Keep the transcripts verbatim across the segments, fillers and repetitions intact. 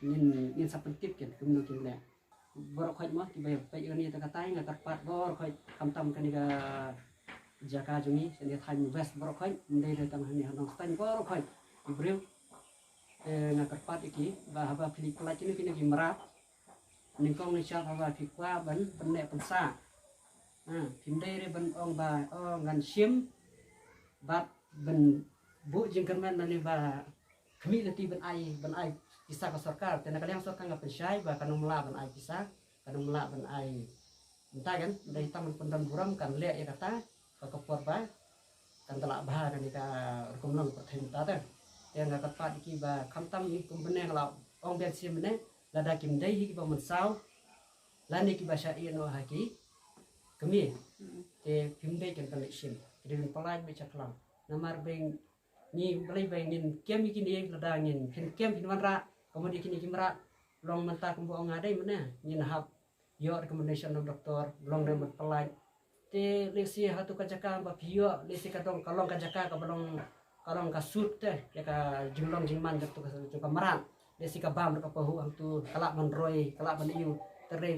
Ngin ngin sa pyntip kin kumno kin leh. Baroh khoit mo kiba peit ïa kane ka tai nga kyrpad baroh khoit khamtam kane ka jaka jong ngi sha ne thaiñ West baroh khoit, ym dei dei tang hangne ha Nongstoiñ baroh khoit ki briew. Te nga kyrpad ïa ki ba haba phi leit pynlait kine kine ki mrad, nyngkong nyngshap haba phi kwah ban pynneh pynsah, ha, phim dei re ban ong ba, oh, ngan shim bad ban buh jingkyrmen lane ba khmih lynti ban ai, ban ai pisa ka sorkar. Te na ka liang sorkar nga pynshai ba kan ym lah ban ai pisa, kan ym lah ban ai. Mynta kan dei tang ban pyndon burom, kan leh ïa kata ha ka por ba kan da lah bha kane ka rukom long pyrthei mynta te. Te nga kyrpad ïa ki ba khamtam ngi kum bneng la ong biang shisien mynne, lada kim dei hi kiba mynsaw lane kiba shah ïeh noh ha ki kmie, te phim dei kan pynleit shim, ki dei ban pynlait beit sha khlaw. Namar ba ngi balei ba ngin kem ïa kine, lada ngin phin kem phin wanrah ka mut ïa kine ki mrad. Long mynta kumba ong nga dei mynne ngin hap ïoh recommendation na doktor, long dei ban pynlait. Te lehse hato ka jaka ba phi ïoh lehse ka dong ka long ka jaka kaba long ka long ka sut te ïa ka jinglong jingman jong ka, jong ka mrad. Lehse ka bam ruh ka pahuh hangto, ka lah ban roi, ka lah ban ïoh. Te re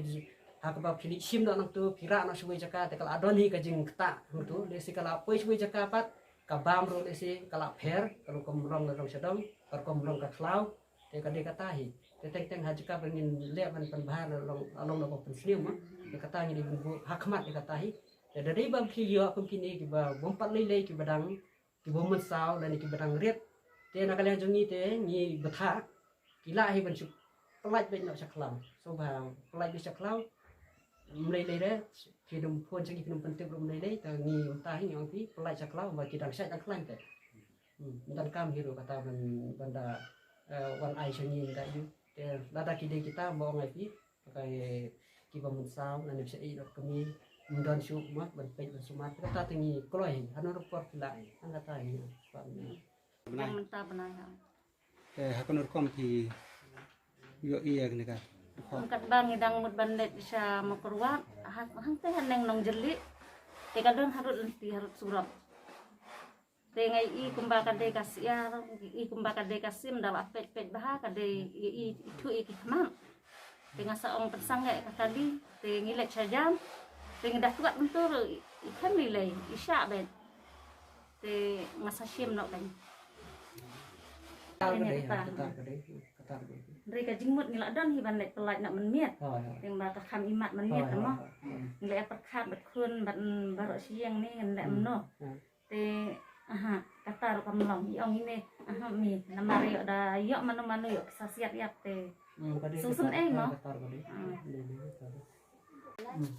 ha kaba phi leit shim noh nangto phi rah noh shawei jaka te ka lah don hi ka jingktah hangto, lehse ka lah poi shawei jaka pat ka bam ruh lehse ka lah pher, ka rukom long ka dong sha dong, ka rukom long ka khlaw. Te ka dei kata hi. Te teng teng ha jaka ba ngin leh ban pynbha na long, long na ba pynsniew ma. Te kata ngi dei ban buh ha khmat ïa kata hi. Te da dei ba phi ïoh kum kine kiba bym pat lei lei, kiba dang, kiba mynsaw lane kiba dang rit, te na ka liang jong ngi te ngi bthah ki lah hi ban shu pynlait beit noh sha khlaw. So ba pynlait beit sha khlaw, ym lei lei re phi dum phone sha ngi, phi dum pyntip ruh ym lei lei, te ngi mynta hi ngi ong phi pynlait sha khlaw ba ki dang shait dang khlaiñ te. Hmm, ym donkam hi ruh kata ban, ban da, eh, wan ai sha ngi da ïoh. Te lada ki dei kita ba ong ai phi, pakai kiba mynsaw lane ba shah ïeh noh kmie, ym don shuh ma ban peit ban sumar. Kata te ngi kloi hi, hano ruh por ki lah hi, hangta hi. Bnai. Dang mynta bnai ha. Eh, ha kano rukom phi ïoh ïa kane ka rukom? Kat ba ngi dang mut ban leit sha Mawkyrwat, ha, hangte haneng Nongjylli. Te ka don harud lynti, harud surok. Te nga ïohi kumba ka dei ka syiar, ïohi kumba ka dei ka sim, da la peit peit bha ka dei, ïohi ithuh ïa ki khmat. Te nga sa ong pynsangeh ka kali, te ngi leit sha jam. Te ngi da tuat mynta ruh i khlem lei lei, i shah beit. Te nga sa shim noh beit. Kata ka dei, kata ka dei, kata ka dei. Hynrei ka jingmut ngi la don hi ban leit pynlait noh mynmiet. Hooid, hooid. Te ba ka kham imat mynmiet. Hooid, hooid, mo. Hooid. Hmm. Ngi leit pyrkhat bad khun bad baroh shi ïing ne ngan leh mynno. Hmm. Te, aha, kata ruh kam long, i ong ine, aha, mi, namar ïoh da, ïoh mano mano ïoh, sa siat ïap te. Hmm, ka dei, susun kata, eh, mo. Kata ruh ka dei. Ah. Dei, dei, kata ruh. Hmm.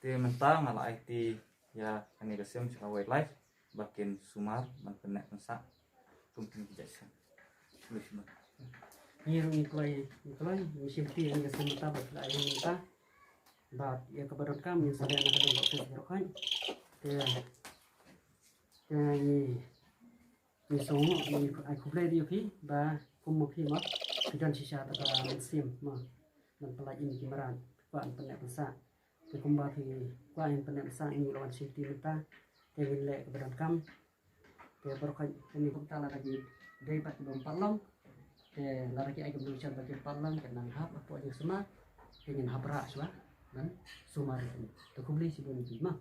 Te mynta nga la aiti ïa kane ka sim sha ka wildlife ba kin sumar ban pynneh pynsah. Kum kine ki jait sien. Ngi ruh ngi kloi, ngi kloi, ngi shim ti ngi ka sien mynta bad la ïa mynta. Bad ïa kaba donkam ngin sa leh na ka dong ka office baroh khoit. Te, te ngi, ngi sngewbha ngi ai khublei ïa phi ba kum ma phi ma phi don shisha ta ka mynsiem ma ban pynlait ïa ki mrad, kwah ban pynneh pynsah. Te kumba phi kwah ban pynneh pynsah ngi la wan shim ti mynta. Te ngin leh kaba donkam. Te baroh khoit kane kumta lada ki dei pat ki bym pat long. Te lada ki ai ki bym pat long, ki nang hap hapoh jingsumar. Te ngin hap rah shuwa ban sumar ïa kine. Te khublei shibun ïa phi ma.